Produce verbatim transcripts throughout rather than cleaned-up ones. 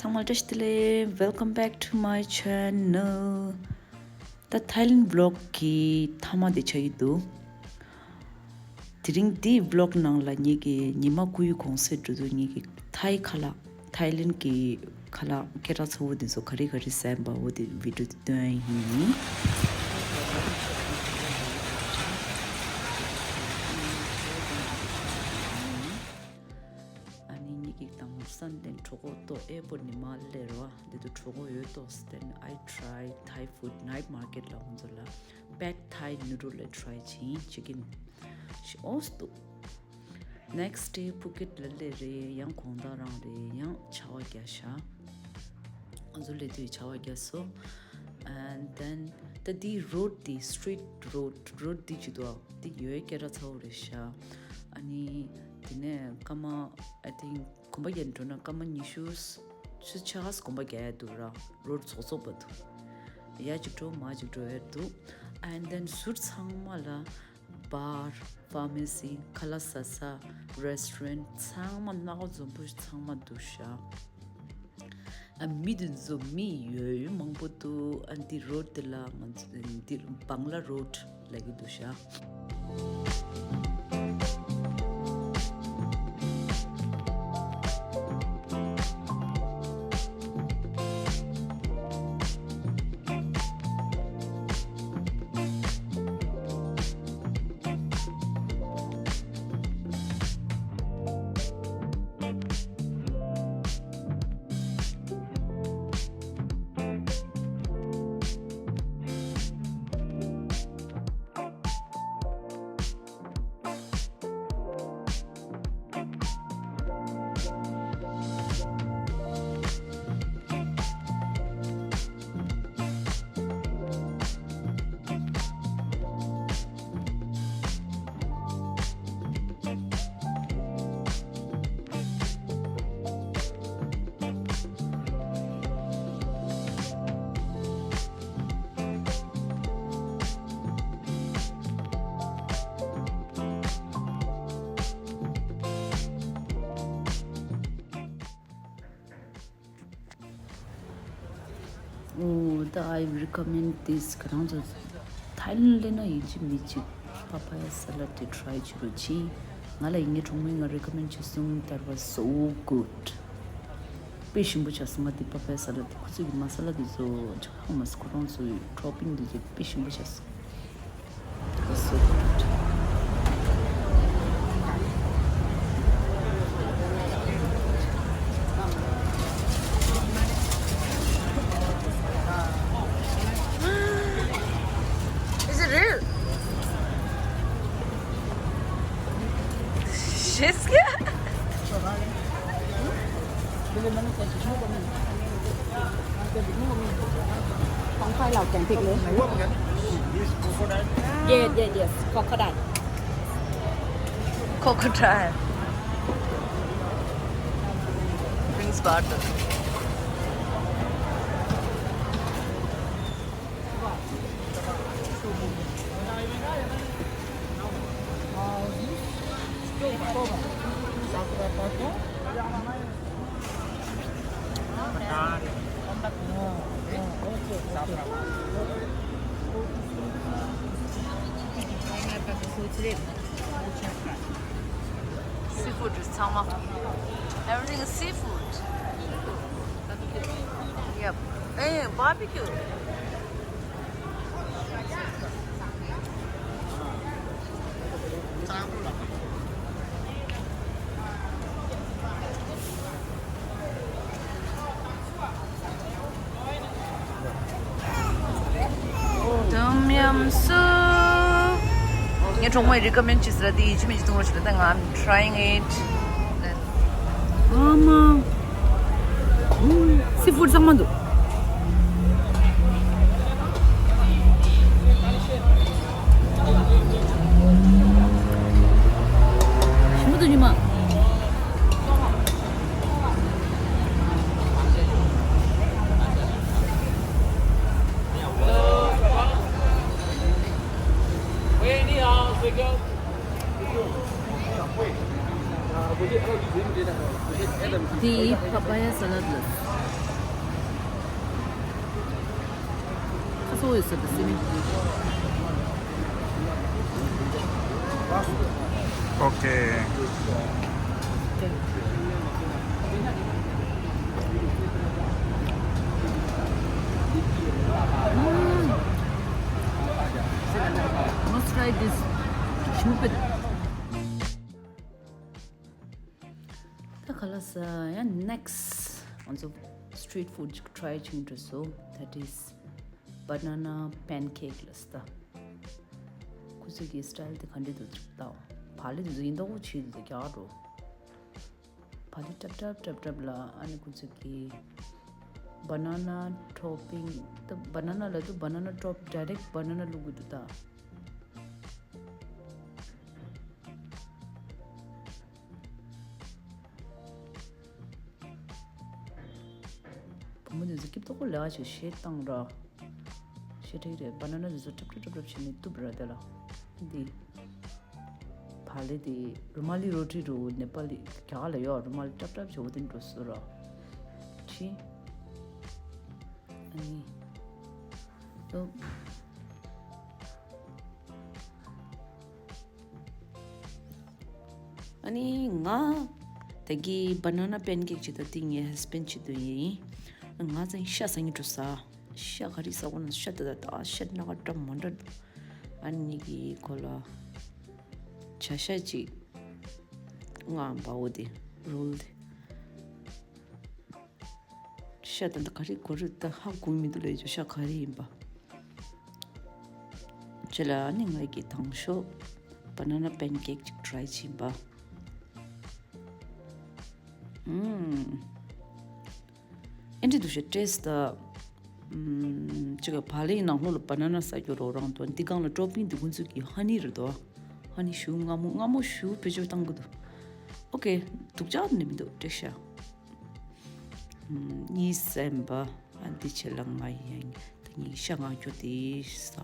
ཚང་མ་བཀྲ་ཤིས་བདེ་ལེགས། Welcome back to my channel. ད་Thailand vlog གི་མཐའ་མ་དེ་ཆགས་ཀྱི་འདུག་དེ་རིང་འདི་vlog ནང་ལ་ངེད་ཀྱི་ཉི་མ་དགུ་ཡི་གུང་སེང་འགྲོ་དུས་ངེད་ཀྱི་ཐའི་ཁ་ལག Thailand གི་ཁ་ལག་སྐད་གྲགས་ཚ་བོ་དེ་ཚོ་ག་རེ་ག་རེ་ཟ་ཡིན་པ་འོ་དེ་video དེ་སྟོན་ཡ་ཡིན། ཨ་ནི་ངེད་ཀྱི་དང་པོ་སན་ལན་གྲོད་ཁོག་ལྟོགས། airport ནས་མར་སླེབས་རེད་བ། འདི་དུས་གྲོད་ཁོག་ཡོད་ཏོག་ཙམ། Then I try Thai food, night market ལ་ཁོང་ཚོ་ལ་pad thai noodle ལ་try བྱས་ཡིན། chicken ཞིག་ཨོ་སི་འདུག next day Phuket ལ་སླེབས་རེད། ཡང་དགོང་དག་རང་རེད། ཡང་ཆར་པ་བརྒྱབ་ཤག་ང་ཚོ་སླེབས་དུས་ཆར་པ་བརྒྱབ་སོང་། And then ད་འདི་road འདི་street road road འདི་ཅིག་འདུག་འདི་ཡོད་སྐད་གྲགས་ཚ་བོ་རེད་ཤག་ཨ་ནི་དེ་ནས་སྐར་མ་I think གོམ་པ་བརྒྱབ་འགྲོ་ན་སྐར་མ་ཉི་ཤུ་ཆུ་ཚོད་ཕྱེད་ཀ་ཙམ་གོམ་པ་རྒྱག་ཡ་འདུག་ར། road ཚོགས་ཚོགས་པ་འདུག་ཡ་གཅིག་འགྲོ་མ་གཅིག་འགྲོ་ཡ་འདུག And then ཟུར་ཚང་མ་ལ་bar, pharmacy, ཁ་ལག་ཟ་ས་restaurant ཚང་མ་སྣ་ཁ་འཛོམས་པོ་ཚང་མ་འདུག་ཤག་ཨ་མི་དེ་ཚོ་མི་ཡོད་ཡོད་མང་པོ་འདུག་ཨ་འདི་road དེ་ལ་ང་ཚོ་འདི་Bangla road ལབ་ཀྱི་འདུག་ཤག Oh, the I recommend this. ཁྱེད་རང་ཚོ་Thailand སླེབས་ན་ཡིན་གཅིག་མིན་གཅིག་papaya salad དེ་try བྱེད་རོགས་གྱིས། ང་ལ་ཡིན་ངའི་གྲོགས་མོས་ང་recommend བྱས་སོང་། That was so good. དཔེ་ཞིམ་པོ་ཆགས་སོང་། ང་དེ་papaya salad དེ་ཁོ་ཚོས་ཀྱི་masala དེ་ཚོ་ཆགས་མ་སོང་། ཁོ་རང་ཚོའི་topping དེ་ཚོ་དཔེ་ཞིམ་པོ་ཆགས་སོང་། Is it real? She's scared. Không phải là authentic nữa. Yes, yes, yes. Crocodile. Crocodile. Drinks bottle. Seafood ཚང་མ། Everything is seafood. Yep. Hey, barbecue. Tom yum soup. ངའི་གྲོགས་མོས་recommend བྱས་ཟེར་ལ་དེ་ཡིན་གཅིག་མིན་གཅིག་འཐུང་རོགས་བྱེད་ལ། ད་ང་I'm trying it. ཨ་མ། Seafood ཚང་མ་འདུག་ཞིམ་པོ་འདུག་ཉི་མ། དེ་papaya salad ལ། གཙོ་བོ་ཡོད་ས་དེ་སི་མི། Okay. Must try this. ད་ག་ལ་ས་ཡང་next ང་ཚོ་street food ཅིག་try བྱེད་འགྲོ་སོང་། That is banana pancake ལ་ས། ད་ཁོ་ཚོ་གི་style དེ་ག་འདྲ་འདུག་ཅིག་ལྟ། བག་ལེབ་དེ་ཚོ་ཡིན་མདོག་པོ་བྱས་འདུག་རྒྱག་འགྲོ། བག་ལེབ་ཀྲབ་ཀྲབ་ཀྲབ་ཀྲབ་ལ། ཨ་ནི་ཁོ་ཚོ་གི་banana topping ད་banana ལ་དུ་banana top direct banana བླུག་གི་འདུག་ད། བུ་མོ་དེ་ཚོ་སྐྱིད་པོ་ལས་ཀ་བྱེད་ཤེས་བཏང་ར། ཤེས་ཁྲིག་རེད། banana དེ་ཚོ་ཀྲབ་ཀྲབ་ཀྲབ་ཀྲབ་བྱས་ནས་གཏུབ་ར་དེ་ལ། འདི། བག་ལེབ་དེ་རུ་མ་ལི་རོ་ཊི་རུ་ནེ་པ་ལི་རྒྱ་གར་ལ་ཡོད། རུ་མ་ལི་ཀྲབ་ཀྲབ་བྱས་འོ་དེ་འགྲོ་སོ་ར། ཆི། ཨ་ནི། ལོ། ཨ་ནི་ང་ད་གི་banana pancake ཅིག་ད་ཏིང་ངའི་husband ཅིག་ཏུ་ཡིན། ང་ཚང་ཤ་ཟ་ངེ་འགྲོ་ས། ཤ་ག་རི་ཟ་གོ་ན་ཤ་ད་ད་ད་ཤ་སྣ་ཁ་འདྲ་མ་འདྲ་འདུག་ཨ་ནི་གི་གོ་ལ་བྱ་ཤ་ཅིག་ང་འབའ་འོ་དེ་རོལ་དེ། ཤ་ད་ད་ག་རེ་གོ་རེ་ད་ཧ་གོ་མི་འདུག་ལས་ཇོ་ཤ་ག་རེ་ཡིན་པ། ཅེ་ལ་ནི་ང་གི་དང་ཤོ་banana pancake ཅིག་try བྱིན་པ། ཨུམ། ཨེ་འདྲི་འདུག་ཤ་taste ད། ཨུམ། ཅིག་ག་བག་ལེབ་ནང་ལོགས་ལ་banana ཟ་རྒྱུ་རོ་རང་དོ་འདི་གང་ལ་topping འདི་ཀུན་ཚོད་ཀྱི་honey རེད་དོ། honey ཞུ་མངར་མོ་མངར་མོ་ཞུ་བེད་སྤྱོད་བཏང་གི་འདུག Okay འདུག་ཅག་ནི་མི་འདུག་ཏྲེ་ཤ། གཉིས་སེམས་པ། ཨ་འདི་ཆེ་ལ་ང་ཡང་ད་གཉིས་ཤ་ང་སྐྱོ་དེ་ས།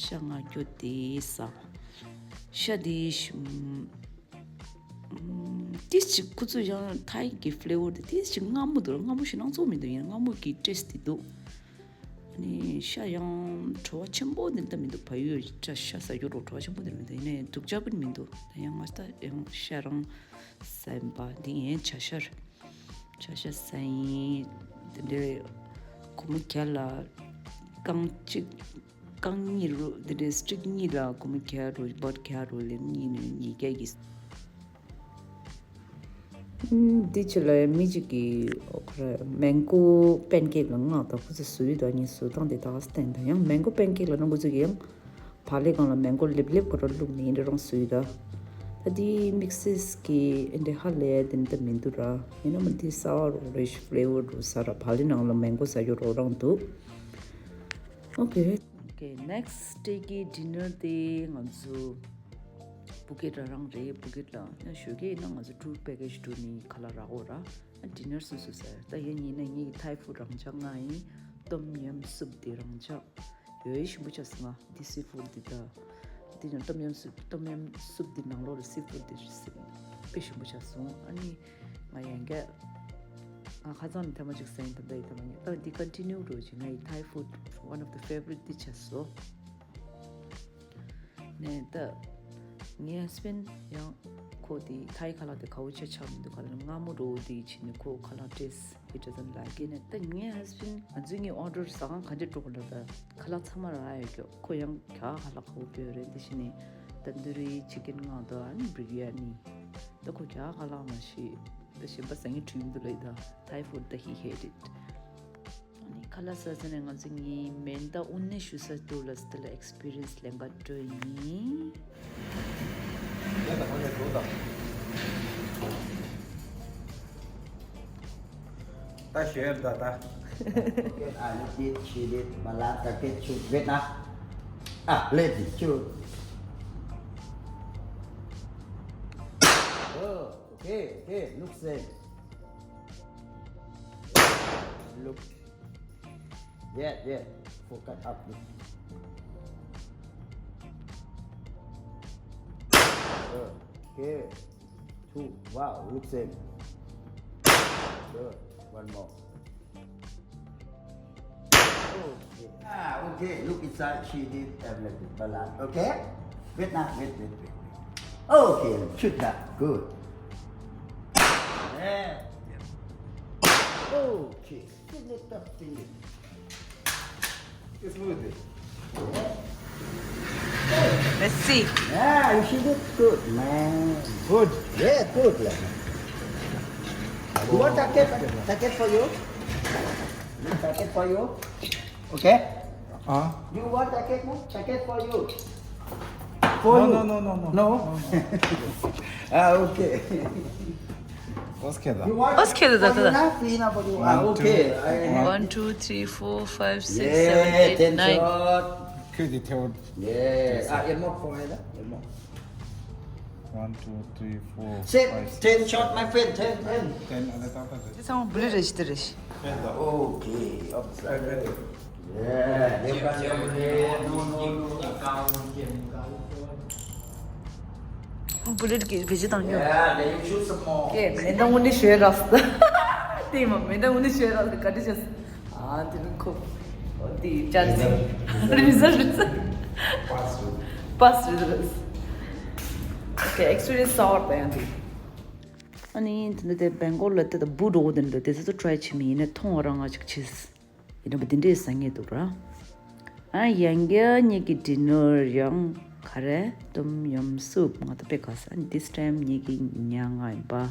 ཤ་ང་སྐྱོ་དེ་ས། ཤ་དེ་ཤ། ཏིས་ཅིག་ཁུ་ཚུ་ཡང་ཐའི་གི་flavor དེ་ཏིས་ཅིག་མངར་མོ་འདུག་མངར་མོ་ཞིག་ནང་ཚོགས་མི་འདུག་ཡང་མངར་མོ་གི་taste དེ་འདུག་ཨ་ནི་ཤ་ཡང་བྲོ་བ་ཆེན་པོ་འདི་འདྲ་མི་འདུག་བལ་ཡུལ་ཤ་ཤ་ཟ་རྒྱུ་རོ་བྲོ་བ་ཆེན་པོ་འདི་མི་འདུག་ཡིན་ནའི་སྡུག་ཅག་པོ་མི་འདུག་ད་ཡང་ང་ད་ཡང་ཤ་རང་ཟ་ཡིན་པ་འདི་ཡན་བྱ་ཤར། བྱ་ཤ་ཟ་ཡིན། དེ་འདྲའི་སྒོར་མོ་བརྒྱ་ལ་རྐང་གཅིག་རྐང་གཉིས་རུ་དེ་འདྲའི་སྤྲིག་གཉིས་ལ་སྒོར་མོ་བརྒྱ་རུ་བོད་བརྒྱ་རུ་ལེན་གཉིས་ནས་ཉིས་བརྒྱ་གི་འདི་ཕྱི་ལ་མི་གཅིག་གིས་ཨོ་ཁ་ར་mango pancake ལ་མངགས་དང་ཁོ་ཚོས་བཟོས་ཡོད་དང་ངས་བཟོ་སྟངས་དེ་དག་བསྟན་དང་ཡང་mango pancake ལ་ནང་ཁོ་ཚོས་ཀྱི་ཡང་བག་ལེབ་སྒང་ལ་mango ལེབ་ལེབ་ཁོ་ར་བླུགས་ནས་འདི་རང་བཟོས་ཡོད་ད། ད་དེའི་mixes གི་འདི་ཧ་ལས་དེ་འདི་མི་འདུག་ར། ཡིན་ན་མ་འདི་sour རེ་ཞིག་flavor རུ་ཟ་ར་བག་ལེབ་ནང་ལ་mango ཟ་རྒྱུ་རོ་རང་འདུག Okay, next day གི་dinner དེ་ང་ཚོ་Phuket ར་རང་རེད། Phuket ལ་ཡང་ཞོགས་ཀས་ཡིན་ན་ང་ཚོ་tour package འགྲོ་ནི་ཁ་ལག་རག་གོ་ར། dinner སོ་སོ་ཟེར་ད་ཡིན་ཡིན་ན་ངེད་ཀྱི་Thai food རང་ཆགས་ང་ཡིན། Tom yum soup དེ་རང་ཆགས་ཡོད་ཞིམ་པོ་ཆགས་སོང་ང་འདི་seafood འདི་ད། འདི་ཡང་Tom yum soup Tom yum soup འདི་ནང་ལོགས་ལ་seafood འདི་དཔེ་ཞིམ་པོ་ཆགས་སོང་ཨ་ནི། ང་ཡང་ག་ང་ཁ་སང་ནས་ཐེངས་མ་གཅིག་ཟ་ཡིན་ད་ལྟ་ཡི་ཐེངས་མ་ཉིད་ད་འདི་continue འགྲོ་ཅིག་ང་ཡི་Thai food one of the favorite dishes སོ། ནས་ད་ངའི་husband ཡང་ཁོ་དེ་Thai ཁ་ལག་དེ་གའུ་ཆ་ཆགས་མི་འདུག་ག་ལ་མངར་མོ་འགྲོ་དེ་ཕྱིན་ནས་ཁོ་ཁ་ལག་taste he doesn't like it ནས་ད་ངའི་husband ང་ཚོའི་ངའི་order ཟ་ཁང་ག་འདྲ་འགྲོ་ག་ལ་ད་ཁ་ལག་ཚང་མ་རག་ཡོད་ཀྱོ་ཁོ་ཡང་ག་ཁ་ལག་གའུ་སྤོས་རེད་དེ་ཕྱིན་ནས་tandoori chicken མངགས་འདུག་ཨ་ནི་biryani ད་ཁོ་ག་ཁ་ལག་མ་ཤེས། ད་གཞན་པ་ཟ་ངེས་དྲུག་ཡིན་འདུག་ལབ་ད། Thai food ད་he hate it ཨ་ནི་ཁ་ལག་ཟ་ཟ་ནས་ང་ཚོ་ངའི་མེ་མདའ་དབུ་ནས་ཞུ་ས་ཏུ་ལ་སི་ཏི་ལ་experience ལེན་ག་འགྲོ་ཡིན། ད་ཞོལ་ད་ད། ཨ་ལེ་ཏི་ཆི་ལི་མ་ལ་ད་ཀེ་ཆུ་བེ་ད། ཨ་ལེ་ཏི་ཆུ། Oh, okay, okay, look same. Look. Yeah, yeah. Focus up. Good. Okay. Two. Wow, look same. Good. One more. Oh, Ah, okay. Look inside. She did everything. Balance. Okay. Wait now. Wait, wait, wait, wait. Okay. Shoot that. Good. Yeah. Okay. Finish up. Finish. It's good. Let's see. Yeah, you should do good, man. Good. Yeah, good. Like. You want jacket? Jacket for you? Jacket for you? Okay. 아? You want jacket? No? Jacket for you. No, no, no, no, no. No? Ah, okay. What's kid? You want What's kid? for you now? Clean up for you. Ah, One, okay. two. I have One, two, three, four, five, six, Yeah, seven, eight, ten nine. Shot. 그 뒤태워. Yeah. Ah, one more for you. One more. One, two, three, four, Say five, six, ten shot, my friend. Ten, ten. ten. 안에 딱 딱. This one blue red, red. Okay. Upside. Yeah. No, no, no. Bullet གི་བེད་སྤྱོད་བཏང་ཡོད། Yeah, then you shoot some more. ཀྱེ་མེ་མདའ་དངོས་གནས་ཞོལ་རག་སོང་། དེ་མ་མེ་མདའ་དངོས་གནས་ཞོལ་རག་སོང་། ག་འདྲ་བྱས་སོང་། ཨ་དེ་རིང་ཁོ་འདི་ཅན་ཟིན། རི་ཛལ་རི་ཛལ། པཱས་རི་ཛལ། ཀྱེ་ཨེགས་པི་རི་ཡན་སི་གསར་པ་ཡང་འདུག་ཨ་ནི་དེ་འདྲ་དེ་བེང་ཀོག་ལ་དེ་ད་བུ་འགྲོ་གི་དེ་འདྲ་དེ་ཚོ་ཊི་རའི་བྱེད་མི་ཡིན་ན་མཐོང་བ་རང་ང་ཅིག་བྱས། ཡིན་ན་བུ་དེ་འདྲས་ཟ་ངེས་འདུག་ར། ཨ་ཡང་རྒྱ་ཉིད་ཀྱི་ཌི་ནར་ཡང་ག་རེ། ཏོམ་ཡམ་སུབ། ང་ད་དཔེ་ག་ས། ཨ་ནི་this time ཉིད་ཀྱི་ཉ་ང་ཡིན་པ།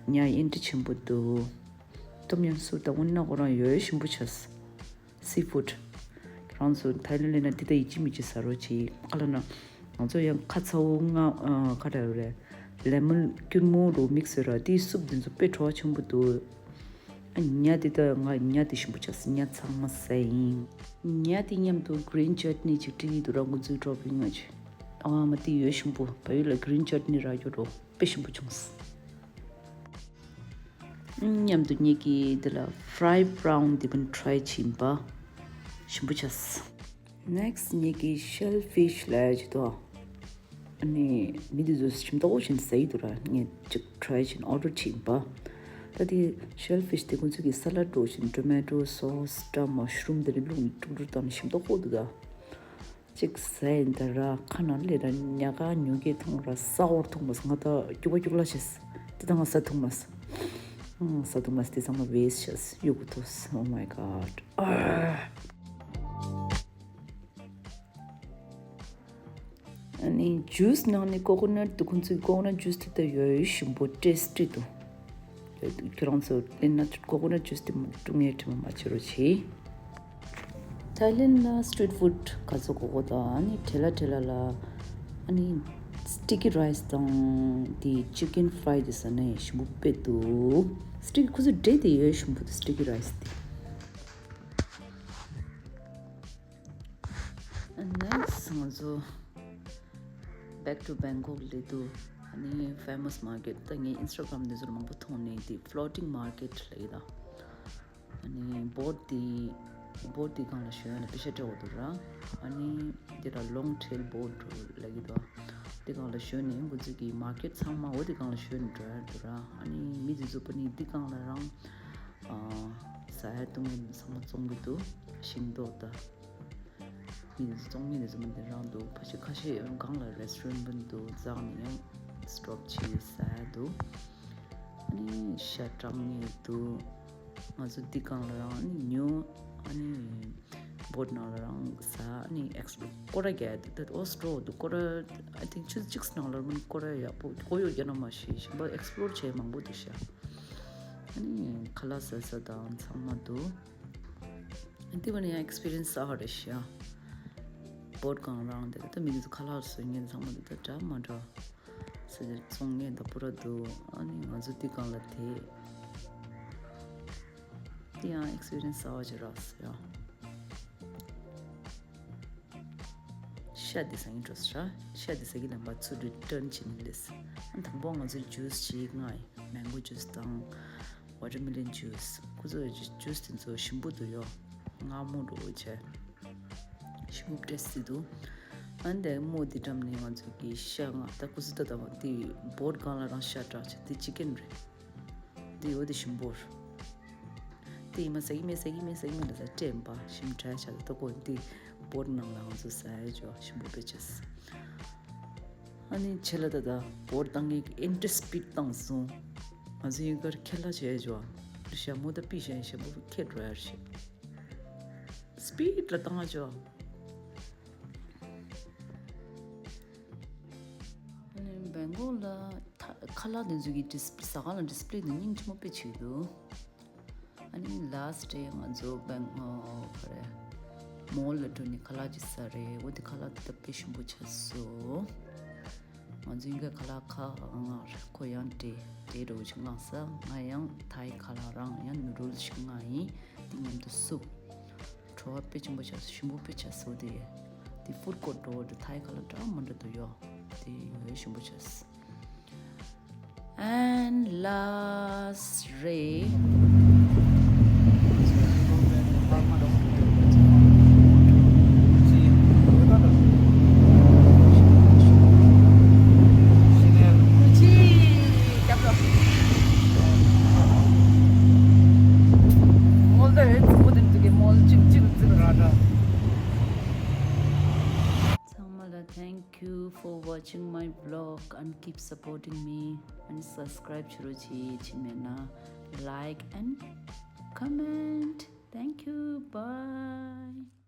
ཉ་ཨིན་ཏི་ཆེན་པོ་འདུག་ཏོམ་ཡམ་སུབ་ད་དངོས་གནས་ཁོ་རང་ཡོད་ཞིམ་པོ་བྱས། སི་ཕུཌ། ཁྱེད་རང་ཚོ་ཐའི་ལེན་སླེབས་ན་འདི་ལྟ་ཡིད་ཆེས་མི་བྱེད་ཟ་རོགས་གྱིས། ག་ལ་ན། ང་ཚོ་ཡང་ཁ་ཚ་བོ་ང་ཨ་ག་རེ་རེད། ལེ་མོན་སྐྱུར་མོ་རུ་དམིགས་བཟོས་ར་དེའི་སུབ་འདི་ཚོ་དཔེ་བྲོ་བ་ཆེན་པོ་འདུག་ཨ་ཉ་འདི་ལྟ་ང་ཉ་འདི་ཞིམ་པོ་ཆགས་སོང་། ཉ་ཚང་མ་ཟས་ཡིན། ཉ་འདི་མཉམ་དུ་གི་རིན་ཆ་ཊི་ནི་ཅིག་སྤྲད་ཀྱི་འདུག་ར། འགོ་འཛུགས་འགྲོ་བའི་ང་ཅི། ཨ་མ་འདི་ཡོད་ཞིམ་པོ། བལ་ཡུལ་ལ་གི་རིན་ཆ་ཊི་ནི་རག་རྒྱུ་འགྲོ་དཔེ་ཞིམ་པོ་བྱུང་སོང་། མཉམ་དུ་ངེད་ཀྱིས་འདི་ལ་ཕྲའི་པ་རའུན་འདི་བོ་ཊི་རའི་བྱིན་པ། ཞིམ་པོ་ཆགས། ནེག་སི་ཊི་ངེད་ཀྱིས་ཤེལ་ཕིཤ་ལབ་ཡ་ཅིག་འདུག་ཨ་ནི་མི་འདི་ཚོས་ཞིམ་ཏོག་བཞིན་ཟ་ཡི་འདུག་ར། ངས་ཅིག་ཊི་རའི་བྱིན། ཨོར་ཌར་བྱིན་པ། ད་དེ་ཤེལ་ཕིཤ་དེ་ཁོང་ཚོ་གི་ས་ལཌ་འདྲ་བཞིན་ཊོ་མེ་ཊོ་སོ་སི་འདྲ་མ་ཤུ་རུམ་དེ་འདྲ་བླུགས་ནས་དཀྲུག་དཀྲུག་བཏང་ནས་ཞིམ་ཏོག་ཏོ་འདུག་ད། ཅིག་ཟས་ཡིན་ད་ར། ཁ་ནང་སླེབས་ར་ཉ་ག་ཉོ་གི་འཐུང་ར། སའོར་འཐུང་མ་སོང་། ང་ད་སྐྱུག་པ་སྐྱུག་ལ་བྱས། དེ་ད་ང་ཟ་འཐུང་མ་སོང་། ཨང་ཟ་འཐུང་མ་སོང་། དེ་ཚང་མ་ཝེ་སི་ཊི་བྱས། གཡོ་གུ་ཐོག་སོང་། Oh my god། ཨ་ནི་ཇུས་ནང་ནས་ཀོ་ཀོ་ནཊ་དེ་ཁོང་ཚོའི་ཀོ་ཀོ་ནཊ་ཇུས་དེ་ད་ཡོད་ཞིམ་པོ་ཊེ་སི་ཊི་འདུག་ཁྱེད་རང་ཚོ་སླེབས་ན་ཀོ་ཀོ་ནཊ་ཇུས་དེ་མ་འཐུང་ངས་དྲི་མ་མ་བྱེད་རོགས་གྱིས། ཐའི་ལེན་ལ་སི་ཊི་རིཊ་ཕུཌ་ག་ཚོད་གོ་གོ་དང་། ཨ་ནི་འཕྲལ་ལ་འཕྲལ་ལ་ལ་ཨ་ནི་སི་ཊི་ཀི་རའི་སི་དང་དེ་ཅི་ཀེན་ཕ་རའི་དེ་ཟ་ན་ཞིམ་པོ་དཔེ་འདུག་སི་ཊི་ཀི་ཁོ་ཚོ་འབྲེལ་དེ་ཡོད་ཞིམ་པོ་འདུག་སི་ཊི་ཀི་རའི་སི་དེ། ནེག་སི་ཊི་ང་ཚོ་back to Bangkok སླེབས་དུས། ཨ་ནི་ཕེ་མ་སི་མར་ཀེཊ། ད་ངས་ཨིན་སི་ཊ་གྷ་རམ་ནས་ཚུར་མང་པོ་མཐོང་ནས་དེ་ཕློ་ཊིང་མར་ཀེཊ་ལབ་ཡོད་ད། ཨ་ནི་བོཊ་དེ་བོཊ་དེ་སྒང་ལ་ཞོན་ནས་པེ་ཤ་སྤྲད་དགོས་འདུག་ར། ཨ་ནི་དེ་ལ་ལོང་ཊེལ་བོཊ་ལབ་ཀྱི་འདུག་དེ་སྒང་ལ་ཞོན་ནས་འགོ་འཛུགས་ཀྱི་མར་ཀེཊ་ཚང་མ་འོ་དེ་སྒང་ལ་ཞོན་ནས་འགྲོ་ཡ་འདུག་ར། ཨ་ནི་མི་དེ་ཚོ་པ་ནི་དེ་སྒང་ལ་རང་ཨ་ཟ་ཡ་བཏུང་ཡ་ཚང་མ་བཙོང་གི་འདུག་ཤིང་ཏོག་དང་། མི་དེ་ཚོ་བཙོང་མི་དེ་ཚོ་མ་དེ་རང་འདུག་ཕ་ཤི་ཁ་ཤས་ཡང་སྒང་ལ་རེ་སི་ཊོ་རན་པོ་འདུག་རྫོང་ནས་ཡང་སི་ཊོབ་བྱས་ཟ་ཡ་འདུག་ཨ་ནི་ཤ་སྦྲང་ནས་འདུག་ང་ཚོ་འདི་སྒང་ལ་རང་ཨ་ནི་ཉོ། ཨ་ནི་བོཊ་ནང་ལ་རང་ཟ། ཨ་ནི་ཨེག་སི་པི་ལོར་སྐོར་ར་རྒྱག་ཡ་འདུག་ད་ཨོ་སི་ཊོ་འདུག་སྐོར་ར། ཨ་ཐིང་ཆུ་ཚོད་གཅིག་ནང་ལ་མིན་སྐོར་ར་ཡག་པོ་ཁོ་ཡོད་རྒྱ་ནག་མ་ཤེས་ཞིམ་པ་ཨེག་སི་པི་ལོར་བྱས་མང་པོ་འདུག་ཤག་ཨ་ནི་ཁ་ལག་ཟ་ས་དང་ཚང་མ་འདུག་དེ་བ་ནི་ཡང་ཨེག་སི་པི་རི་ཡན་སི་གསར་པ་རེད་ཤག་བོཊ་སྒང་རང་དེ་ད་མི་དེ་ཚོ་ཁ་ལག་བཟོ་མཁན་ཚང་མ་དེ་ད་འདྲ་མ་འདྲ་ཟེར་ཏེ་བཙོང་མཁན་ད་པུ་ར་འདུག་ཨ་ནི་ང་ཚོ་དེ་སྒང་ལ་དེ་དེ་ཡང་ཨེག་སི་པི་རི་ཡན་སི་གསར་པ་ཅིག་རག་སོང་ཡ། ཤ་དེ་ཟ་ཡིན་འགྲོ་ས་ར། ཤ་དེ་ཟ་གི་ལན་པ་ཚུར་རི་ཊརན་བྱེད་ནི་ལས། ཨ་དང་པོ་ང་ཚོ་ཇུས་ཅིག་མངགས་ཡིན། མེང་གོ་ཇུས་དང་ཝ་ཊར་མི་ལོན་ཇུས། ཁོ་ཚོ་ཇུས་དེ་ཚོ་ཞིམ་པོ་འདུག་ཡོ། མངར་མོ་འདྲ་བོ་བྱས། ཞིམ་པོ་ཏེ་སི་ཊི་འདུག་ཨ་འདི་མོ་དེ་འགྲམ་ནས་ང་ཚོ་གི་ཤ་མངགས། ད་ཁོ་ཚོ་ད་ལྟ་བ་དེ་བོཊ་སྒང་ལ་རང་ཤ་དྲག་བྱས། དེ་ཅི་ཀེན་རེད། འདི་འོ་དེ་ཞིམ་པོ་རེད། དེ་ཡིན་མ་ཟ་གི་མེད་ཟ་གི་མེད་ཟ་གི་མེད་ལ་ཟ་སྤྲད་པ་ཞིམ་དྲག་ཆགས་ད་ལྟ་ཀོ་འདི་བོར་ནང་ལ་ང་ཚོ་ཟ་ཡ་ཅོ་ཞིམ་པོ་དཔེ་ཆགས། ཨ་ནི་ཆེ་ལ་ད་ད་བོར་བཏང་ངེས་ཀྱི་ཨིན་ཏྲི་སྤིད་བཏང་སོང་། ང་ཚོ་ཡིན་ཀར་ཁྱེད་ལ་བྱས་ཅོ་ཞྭ་མོ་ད་པི་ཞན་ཞྭ་མོ་ཁྱེད་རོ་ཡར་ཤི་སྤིད་ལ་བཏང་ཅོ། ཨ་ནི་བེང་ཀོག་ལ་ཁ་ལག་དེ་ཚོ་གི་ཌིས་ཟ་ཁང་ལ་ཌིས་པི་ལེ་དེ་སྙིང་རྗེ་མོ་དཔེ་བྱེད་འདུག་ཨ་ནི་ལཱ་སི་ཊི་ཌེ་ང་ཚོ་བེང་ཨ་ག་རེ་མོལ་ལ་འགྲོ་ནས་ཁ་ལག་ཅིག་ཟ་རེད། འོ་དེ་ཁ་ལག་དེ་ད་དཔེ་ཞིམ་པོ་ཆགས་སོང་། ང་ཚོ་ཡིན་ག་ཁ་ལག་ཁ་མངགས་རེད། ཁོ་ཡང་ཌེ་ཌེ་འདྲ་བོ་ཅིག་མངགས་ས། ང་ཡང་ཐའི་ཁ་ལག་རང་ཡང་ནུ་ཌལ་ཞིག་མངགས་ཡིན། དེ་མཉམ་དུ་སུབ། བྲོ་བ་དཔེ་ཆེན་པོ་ཆགས་སོང་། ཞིམ་པོ་དཔེ་ཆགས་སོང་། དེ་དེ་ཧྥུཌ་ཀོརཊ་འགྲོ་བ་འདྲ་ཐའི་ཁ་ལག་འདྲ་མི་འདྲ་འདུག་ཡོ། དེ་ཡོ་ཞིམ་པོ་ཆགས་སོང་། And last ray. ཚང་མ་ལ་thank you for watching my vlog and keep supporting me and subscribe བྱེད་རོགས་བྱེད། བྱེད་མེད་ན་like and comment. Thank you. Bye.